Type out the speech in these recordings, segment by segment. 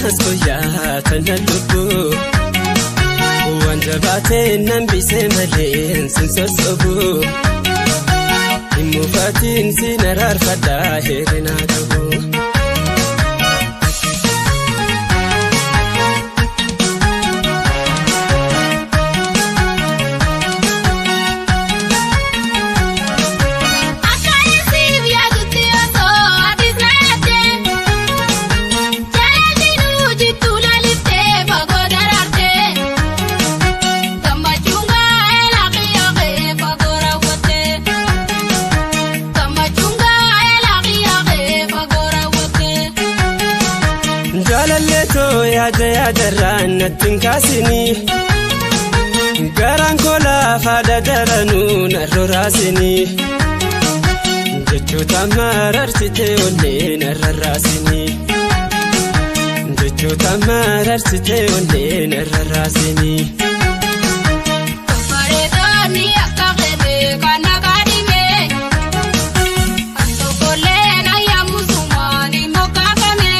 yaas koyyaa tana lubbuu. Waan jabaatee nan bisee malee sin sossobu. Hin mufatiin sin araarfadhaa hir'inaa qabu. Jaalalleetoo yaada yaadarraa natti hin kaasinii. Garaan koo laafaa dadaranuu narra raasinii. Jechoota mararsitee onnee narra raasinii. Jechoota mararsitee onnee narra raasinii. Bareedoonni akka qeebee kan akaadhime. Kan tokkollee ayyamu sumaan moggaafame.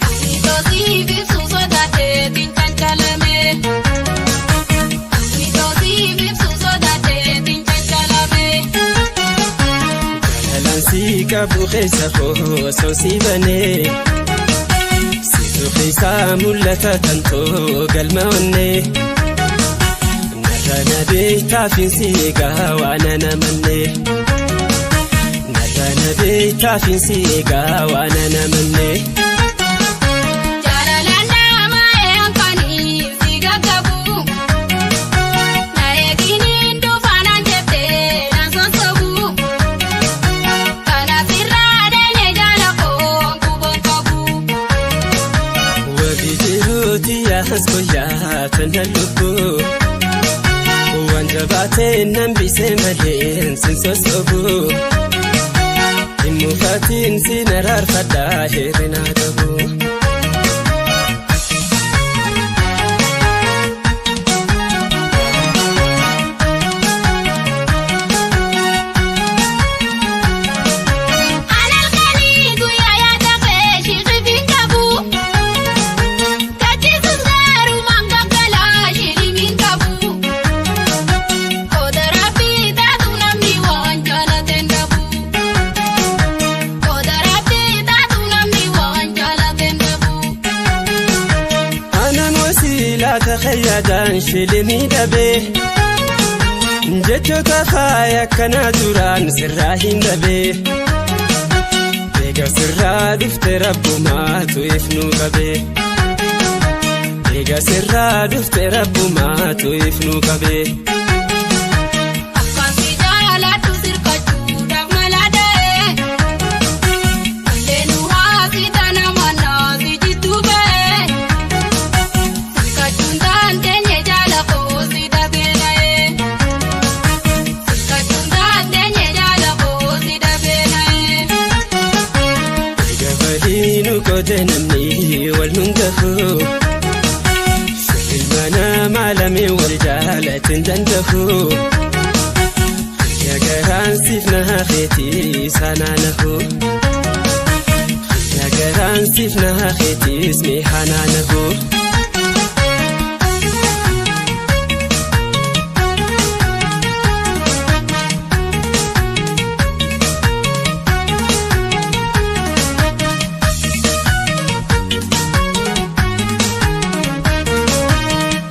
Ani toosii ibsu sodaatee tincancalame. Ani toosii ibsu sodaatee tincancalame. Jaalalaan si qabu keessa koo osoo si banee. Situ keessaa mul'ata tantoo galma onnee. Narra na beektaafin si eegaa waan ana mannee. Narra na beektaafin si eegaa waan ana mannee. Jaalalaan nama eeyankanii si gaggabu. Na eeginiin dhufaanaan jettee na sossobu. Kanaaf irraa deemee jaala koo kuboon qabu. Wabii jiruuti yaas koyyaa tana lubbuu. Waan jabaatee nan bisee malee sin sossobu. Hin mufatiin sin araarfadhaa hir'inaa qabu. Alaalkanii guyyaa yaada kee shirriifi qabu. Gachiisus garuu mangagalaa shirriifi qabu. Kooda rabbii taatu namni waan jaalateen dhabu. Kooda rabbii taatu namni waan jaalateen dhabu. Anaan wasiilaa khayyaadaan shilimii dhabee. Jechoota faaya akkanaa duraan sirraa hin dhabee. Eega sirraa dhufte rabbumaatu ifnuu qabee. Eega sirraa dhufte rabbumaatu ifnuu qabee. Akkaan si jaaladhu sirkachuudhaaf mala dha'ee. Malleen haasi tana manaa si jidduu ba'ee. Sirkachuun daandeenye jaala koo si dhabee na'ee. Sirkachuun daandeenye jaala koo si dhabee na'ee. Eega waliinu qoode namni wal nun gahu. Ilma namaa lameen wal jaalatin danda'u. Xiyya garaan siif na hafeetii sanaa nahu. Xiyya garaan siif na hafeetiis mee hanaa nahu.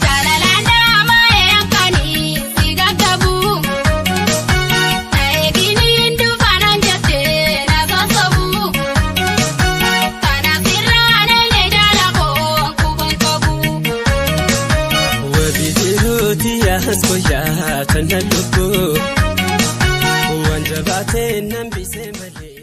Jaalalaan nama eeyankanii si gaggabu. Na eeginiin dhufaanaan jettee na sossobu. Kanaaf irraa deemee jaala koo kuboon qabu. Wabii jiruuti yaas koyyaa tana lubbuu. Waan jabaatee nan bisee malee.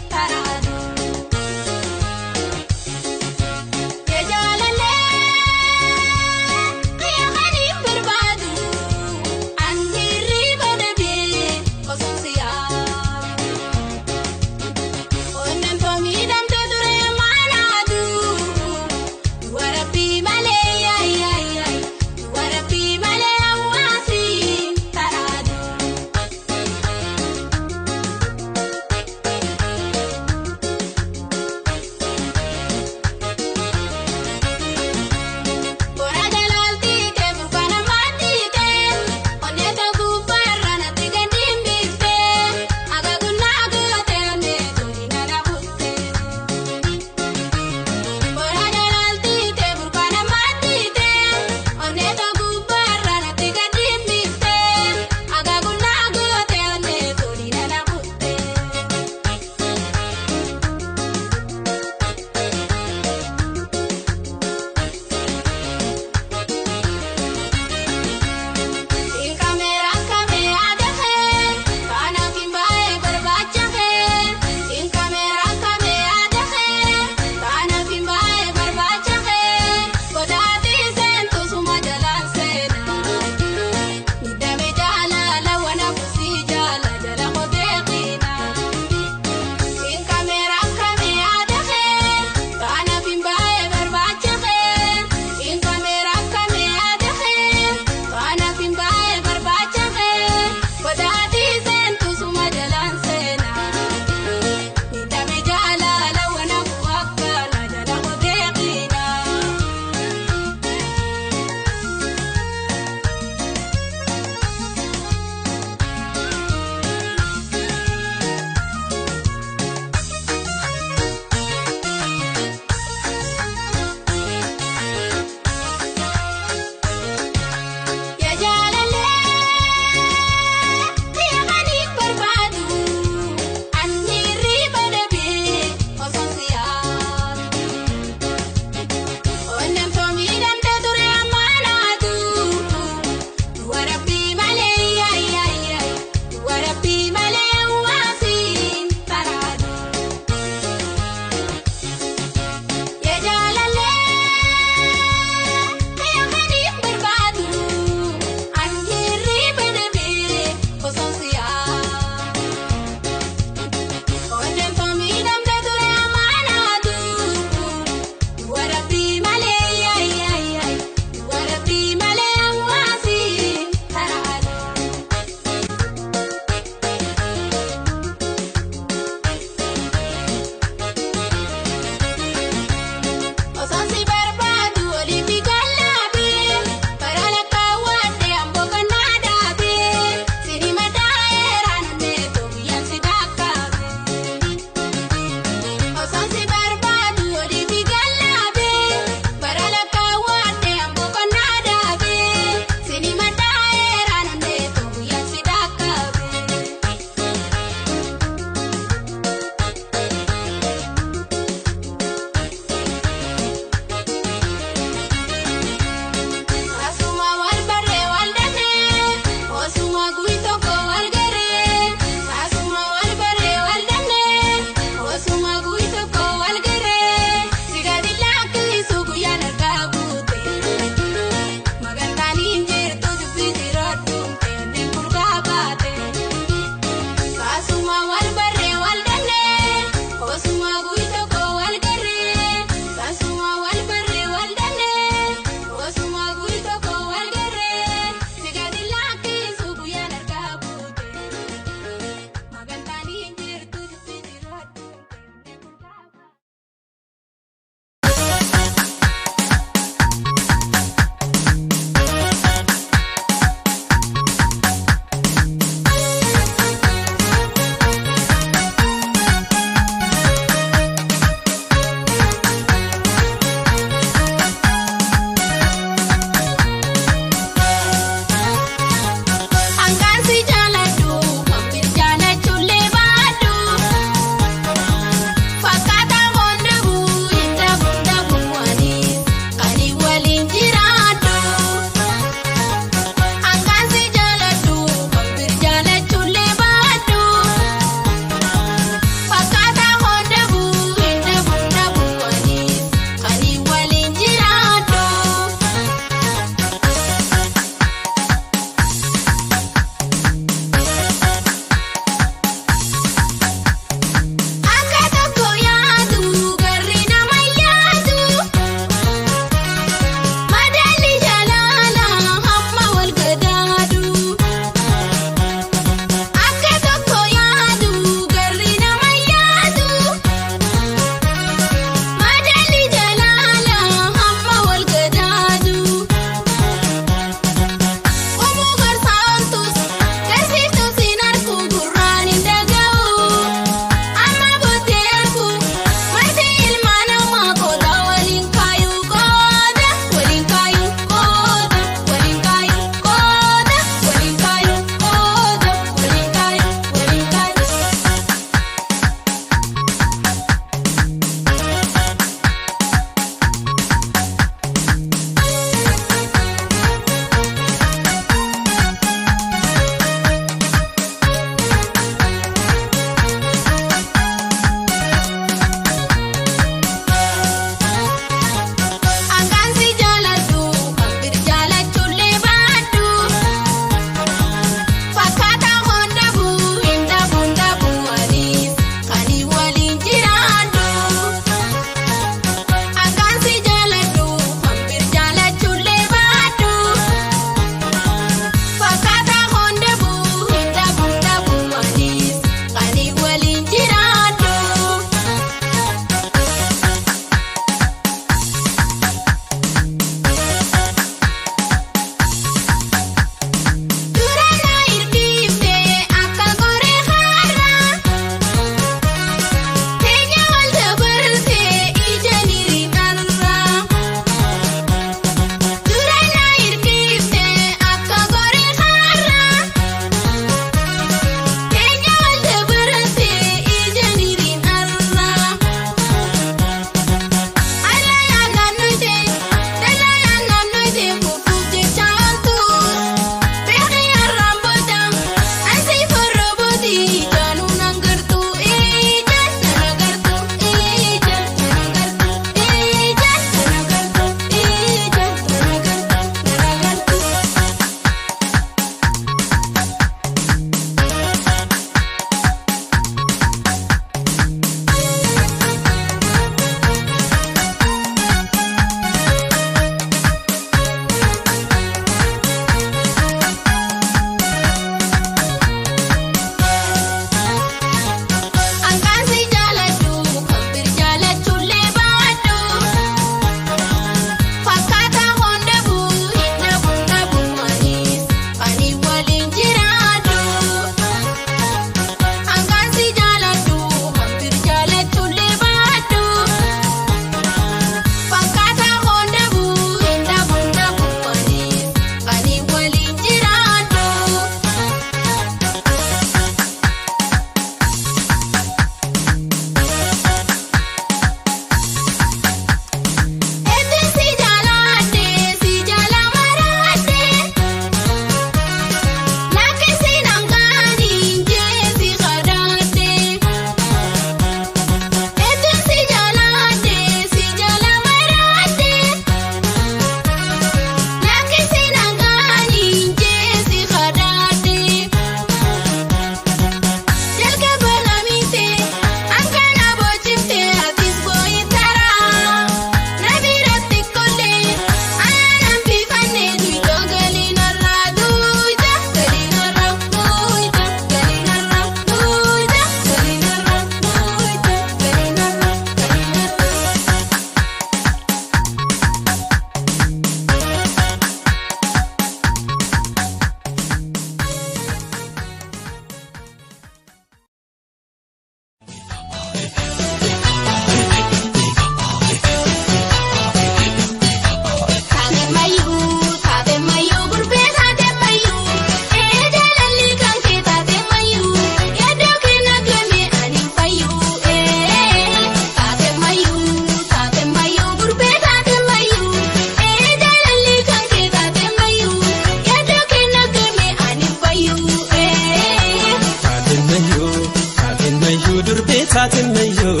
taatemmayyuu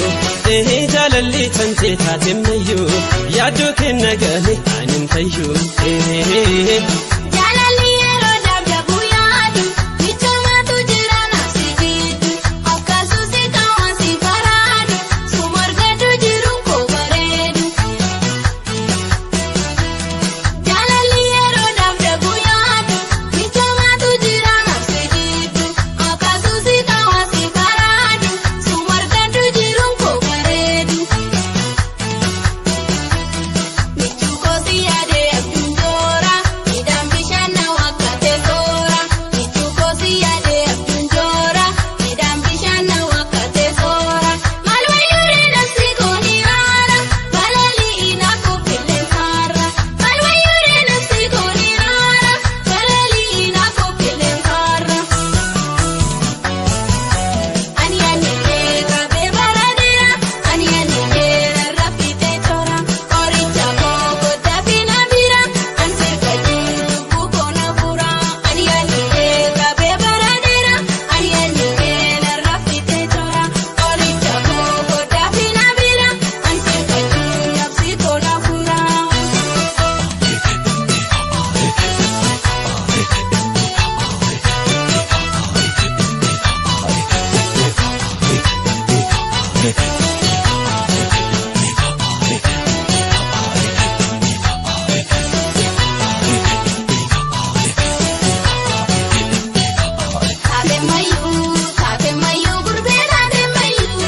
ee jaalalli tantee taatemmayyuu yaaddoo kenna gale anin fayyuu. Jaalalli yeroo dabdabuu yaadu michoomatu jira nafsi jiddu akkasumas kaawwansi baraadu sumargadu jiruun koo bareedu. Jaalalli yeroo dabdabuu yaadu michoomatu jira nafsi jiddu akkasumas kaawwansi baraadu sumargadu jiruun koo bareedu. Michuukosi yaadee abjuun midhaan bishaan na wakkate soora. Michuukosi yaadee abjuun midhaan bishaan na wakkate soora. Malwayyuuree nafsi kooni haara balalii na qophiilee faara. Malwayyuuree nafsi kooni haara balalii na qophiilee faara. Ani ani qabee baradeera ani ani rafite toora qoricha koo dafina bira ansi fayyadu bukoona fura. Ani ani qabee baradeera ani ani rafite toora qoricha koo dafina bira ansi fayyadu nafsi koona fura. Taate mayyuu taate mayyuu gurbee taate mayyuu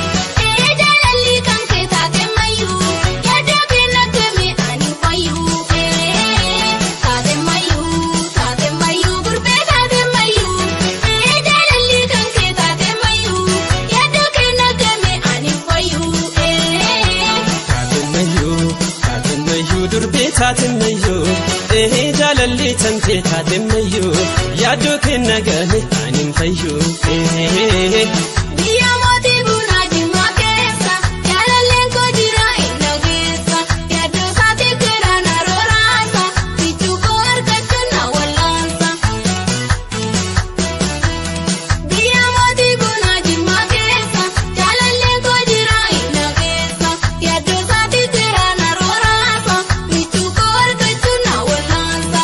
ee jaalalli kan kee taate mayyuu yaada kenna kemi ani fayyuu taate mayyuu taate mayyuu gurbee taate mayyuu ee jaalalli kan kee taate mayyuu yaada kenna kemi ani fayyuu. Taatemmayyuu taatemmayyuu durbee taatemmayyuu ee jaalalli tantee taatemmayyuu yaaddoo kenna gale anin fayyuu. Biyya mootii bunaa jimmaa keessa jaalalleen koo jira hin dhageessa yaaddoo isaatii keera na rooraasa michuu koo argachuun na wallaansa. Biyya mootii bunaa jimmaa keessa jaalalleen koo jira hin dhageessa yaaddoo isaatii keera na rooraasa michuu koo argachuun na wallaansa.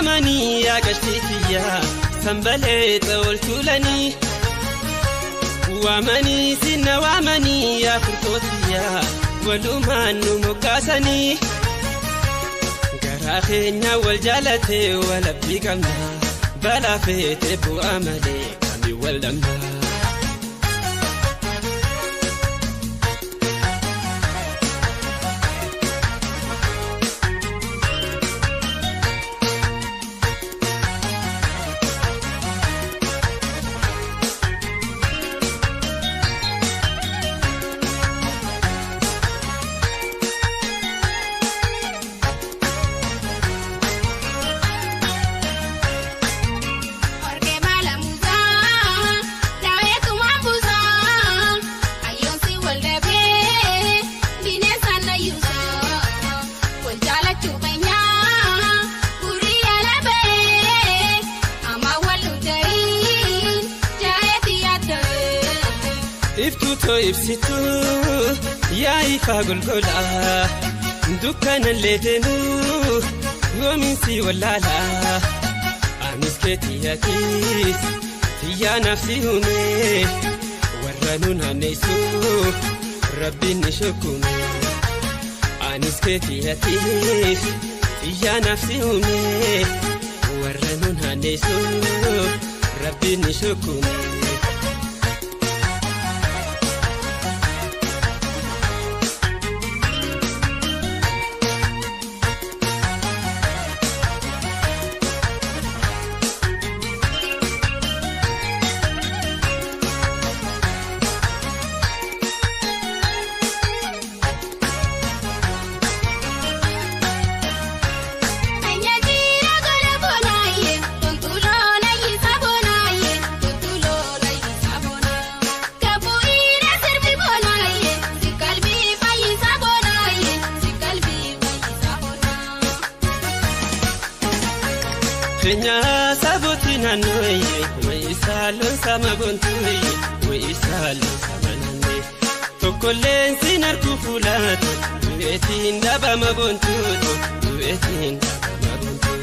waamanii yaa qashtiitiyyaa sanbalee xawol tuulanii. Waamanii sinna waamanii yaa furtootiyyaa walumaan nu moggaasanii. Garaa keenya wal jaalatee wal abdii qabna balaa feetee bu'aa malee kamii wal dhabna. Orge mala musaa, dhabeetu maambusaa, ayyoonsi wal dhabee bineensa na yuusaa, wal jaalachuu keenyaa gurii yaala ba'ee, amma wal dhudhee jaa'eeti yaada'ee. Iftuu too ibsituu yaa ifaa golgolaa dukkanallee deemuu yoominsi wallaalaa. Anis keetiyyatiis xiyyaa nafsi uume warra nu naanneessu rabbiin ni shukkume. Anis keetiyyatiis xiyyaa nafsi uume warra nu naanneessu rabbiin ni shukkume. Nyaajira gola bonaaye, tontuloo na yiisa bonaaye, tontuloo na yiisa bonaa. Kabu'ina sirbi bonaaye, si qalbii fayyisa bonaaye, si qalbii fayyisa bonaa. Keenya sabooti naannooye wayisaa loon sama boontuye wayisaa loon sama naannee tokkolleen sin harku fuulaatu du'eetiin dhabama boontuutu du'eetiin dhabama boontuu.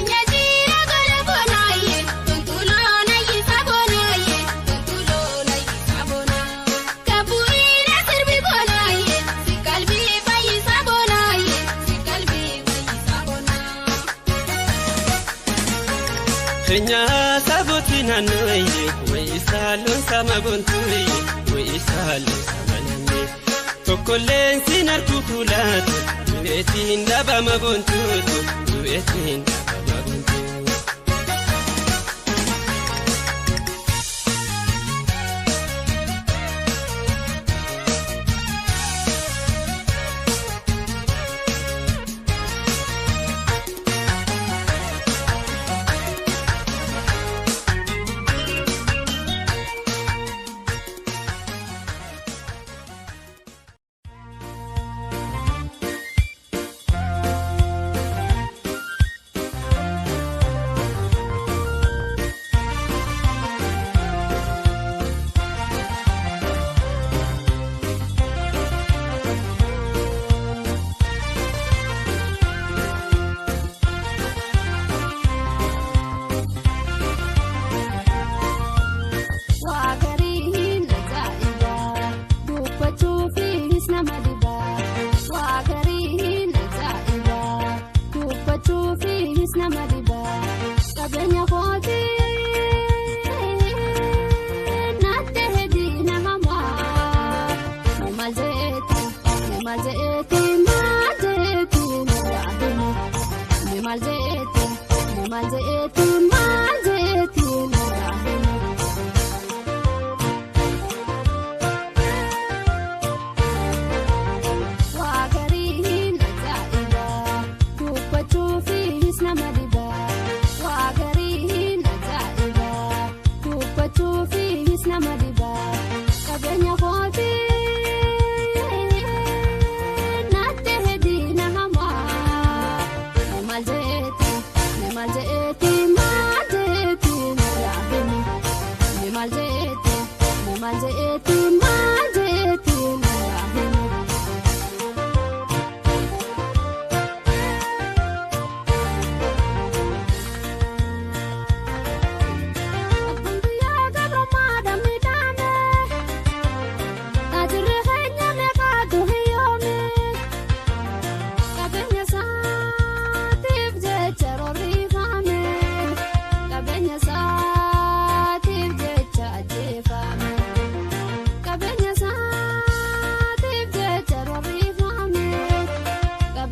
Nyaajira gola bonaaye, tontuloo na yiisa bonaaye, tontuloo na yiisa bonaa. Kabu'ina sirbi bonaaye, si qalbii fayyisa bonaaye, si qalbii fayyisa bonaa. Keenya sabooti naannooye wayisaa loon sama boontuye wayisaa loon sama naannee tokkolleen sin harku fuulaatu du'eetiin dhabama boontuutu du'eetiin dhabama boontuu. Waa gariin ajaa'ibaa dubbachuufis nama dhibaa. Waa gariin ajaa'ibaa dubbachuufis nama dhibaa. Qabeenya kootii natti hidii nama maa. Maal jeeti maal jeeti maal jeeti nurraa deemu. Maal jeeti maal jeeti maal jeeti nurraa deemu. Waa gariin ajaa'ibaa dubbachuufis nama dhibaa. Waa gariin ajaa'ibaa dubbachuufis nama dhibaa. Qabeenya kootii natti hidii nama maa. Maal jeeti maal jeeti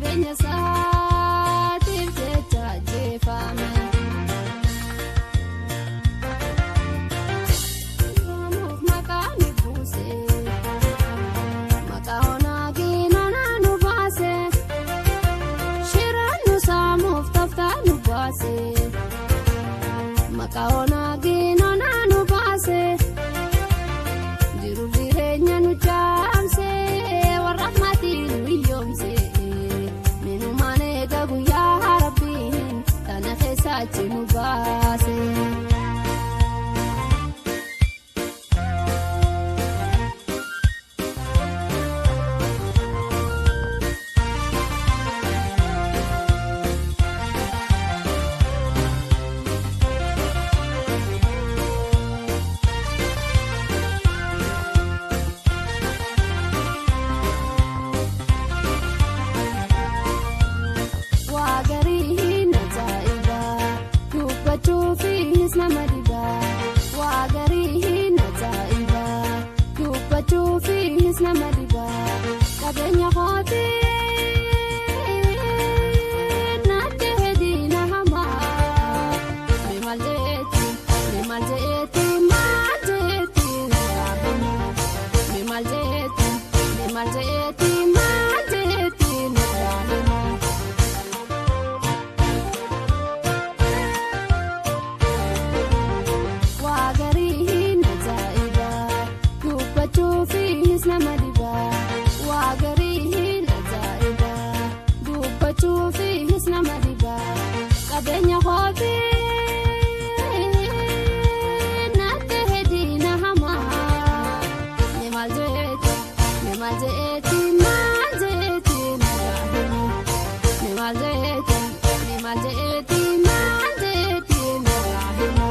Qabeenya isaatiif jecha ajjeefame. Saamuuf maqaa nu buuse. Maqaa onaagiin onaa nu baase. Shiraan nu saamuuf tooftaa nu baase. Maqaa onaagiin onaa nu baase. Jiruuf jireenya nu jaamse. Warra maatii nu hiyyoomse. Minumaan eega guyyaa rabbiin kana keessa achi nu baase. Waa garii na taa'ibaa dubbachuufis nama dhibaa. Waa garii na taa'ibaa dubbachuufis nama dhibaa. Qabeenya kootii natti hedina hamaa. Mee maal jeetti mee maal jeetti maal jeetti nagaahama. Mee maal jeetti mee maal jeetti maal jeetti nagaahama. Waa garii na taa'ibaa dubbachuufis nama dhibaa. Waa garii na taa'ibaa dubbachuufis nama dhibaa. Qabeenya kootii natti hedina hamaa. Mee maal jeetti mee maal jeetti maal jeetti nagaahama. Mee maal jeetti mee maal jeetti maal jeetti nagaahama.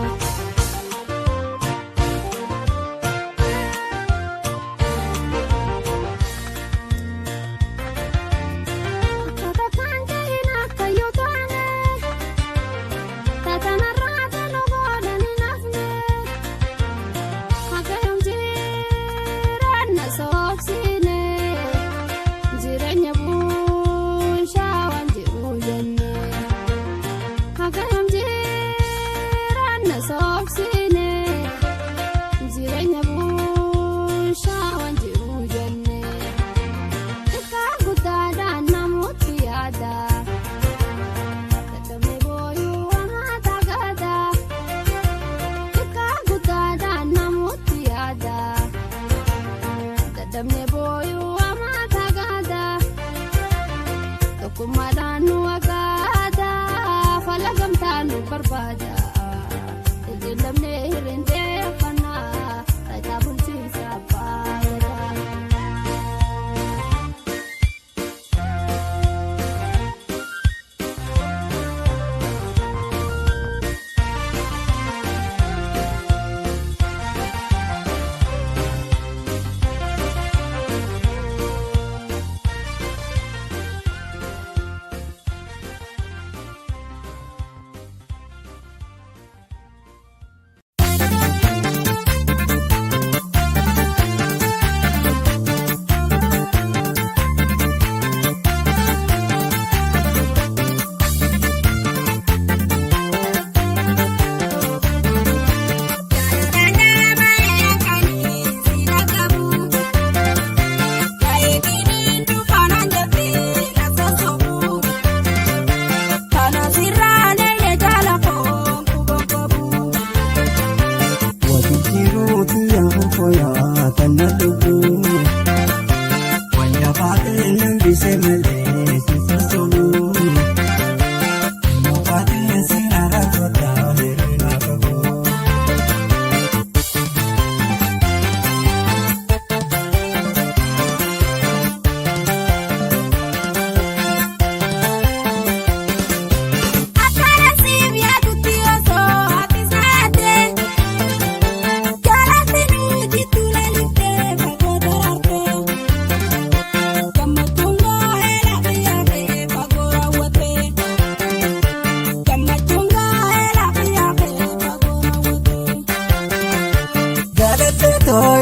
Akkaataa kan ta'in akka yoo taane tatanarraa tolu godhan hin hafne akka yoom jiran na soobsine jireenya buushaa waan jiru jenne akka yoom jiran na soobsine jireenya buushaa waan jiru jenne. Xiqqaa guddaadhaan namooti yaada. Dadhabnee booyuu hamaa gaada. Xiqqaa guddaadhaan namooti yaada. Dadhabnee booyuu hamaa gaada. Tokkummaadhaan nu agaada. Fala gamtaa nu barbaada. Ijillamnee hirrindee uffannaa. Taayitaa bulchiinsa abbaa gadaa.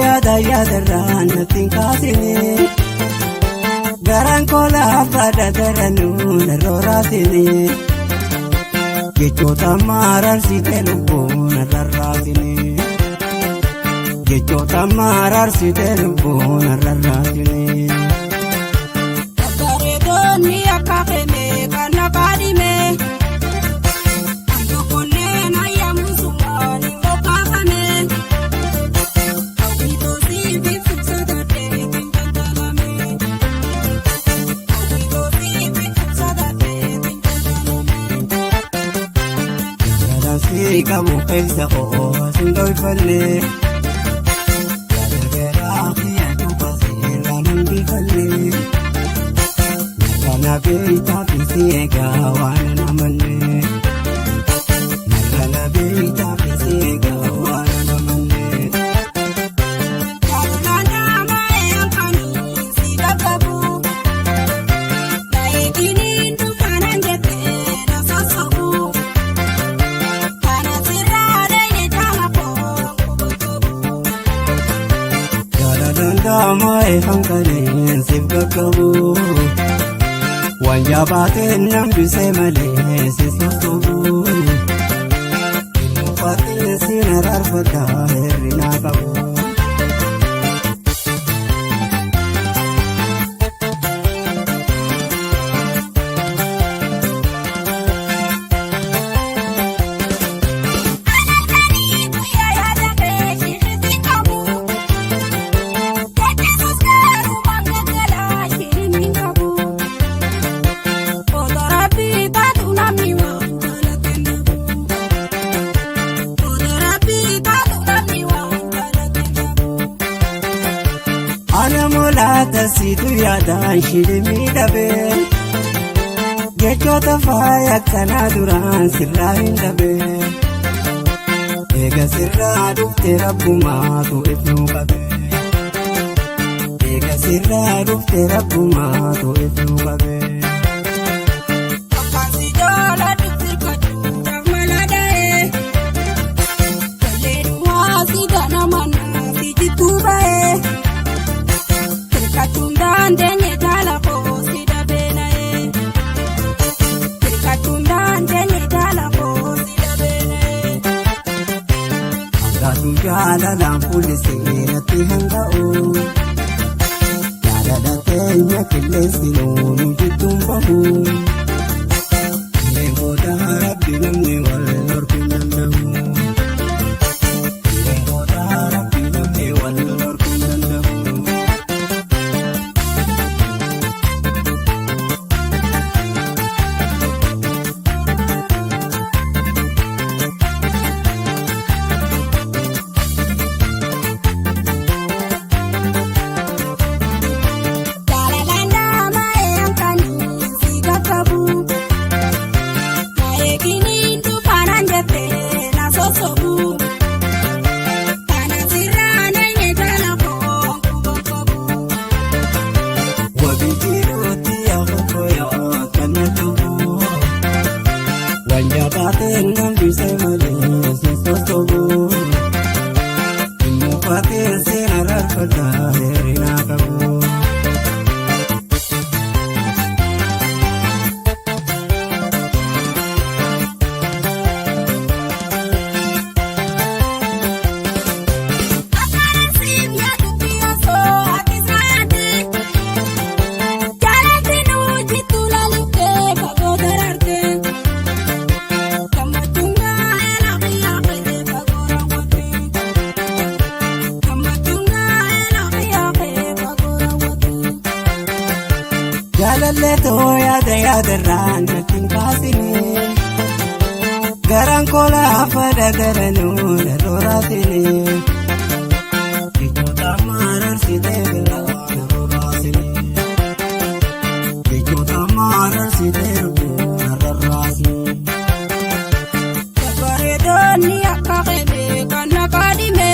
Yaada yaadarraa natti hin kaasine. Garaan koo lafa daranuu narrooraasini. Jechoota maararsite lubbuun narrarraasini. Jechoota maararsite lubbuun narrarraasini. Babbareedoonni akka keemee kan naqaadhime. Kan tokkollee ayyamu sumaan hin bokkaafame. Hawwiitoo siif ibsa taatee xiinxalame. Hawwiitoo siif ibsa taatee xiinxalame. Jaalalli qabu keessa koo sin tolfanne. Yaada garaa kiyya cufa seeraan hambifanne. Kana beektaa fi si eegaa waan hin amanne. Kana beektaa fi si eegaa waan hin amanne. Jaalallaan daamaa eeyyamanii si qaqqabu. Baay'inni dhufaanaan jettee na sossobu. Kana sirraa dheeyee jaala koo qabu. Jaalalaan daamaa eeyyamanii siif qaqqabu. Waan jabaateen nambisee malee si sossobu. Uffatiin si nararfata hir'ina qabu. Alaalanii guyyaa yaada kee shiiqii qabu. Jechisus garuu waan gaggalaa shiin hin qabu. Fotooraaffii taatu namni waan jaalate nabu. Fotooraaffii taatu namni waan jaalate nabu. Ana mulaata siitu yaadaan shilimii dhabee. Jechoota faaya akkanaa duraan sirraa hin dhabee. Eega sirraa dhufte rabbumaatu ifnuu qabee. Eega sirraa dhufte rabbumaatu ifnuu qabee. Akkaan si jaaladhu sirkachuudhaaf mala dha'ee. Jalleen si ganama si jittuu ba'ee. Sirkachuun dandeenye jaala koo si dhabee na'ee. Sirkachuun dandeenye jaala koo si dhabee na'ee. Hangaatu jaalalaan fuullisee natti hanga'u. Jaalala keenya qilleensi nuunu jidduun bahu. Eegoota rabbi namni wal dhorkuu hin danda'u. Eegoota rabbi namni wal dhorkuu hin danda'u. Jaalalaan daamaa eeyyamanii si qaqqabu. Baay'inni dhufaanaan jettee na sossobu. Kana sirraa neenye jaala koo qabu. Wabii jiruutti yaa'u yaa'u kan dhufu. Waan jabaateen nambisee malee si sossobu. Muufaatiin seera rarfata hir'ina qabu. Afaan siif yaadu biyya ati saayyaati. Jaalatti nuti tulaalintee fagoo daraarte. Gammachuun gaa'ela biyya kee fagoo raawwatte. Gammachuun gaa'ela biyya kee fagoo raawwatte. Jaalallee too yaada yaadarraan natti hin kaasine. Garaan koo lafa daranuu narrooraasine. Jechoota maararsitee biraa narrooraasine. Jechoota maararsitee lubbuu narrarraasine. Babbareedoonni akka keemee kan naqaadhime.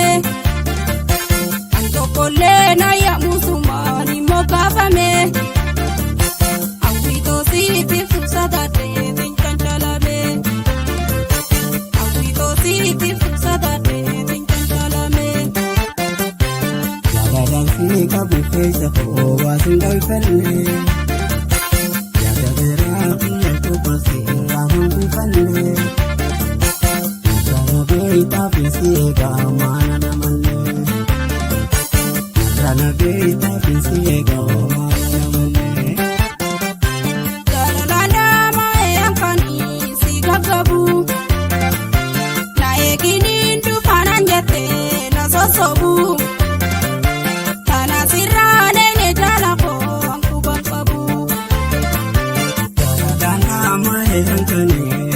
Kan tokkollee nayyamu sumaan hin moggaafame. Hawwiitoo siif ibsa taatee fincaalame. Hawwiitoo siif ibsa taatee fincaalame. Kee halkanii.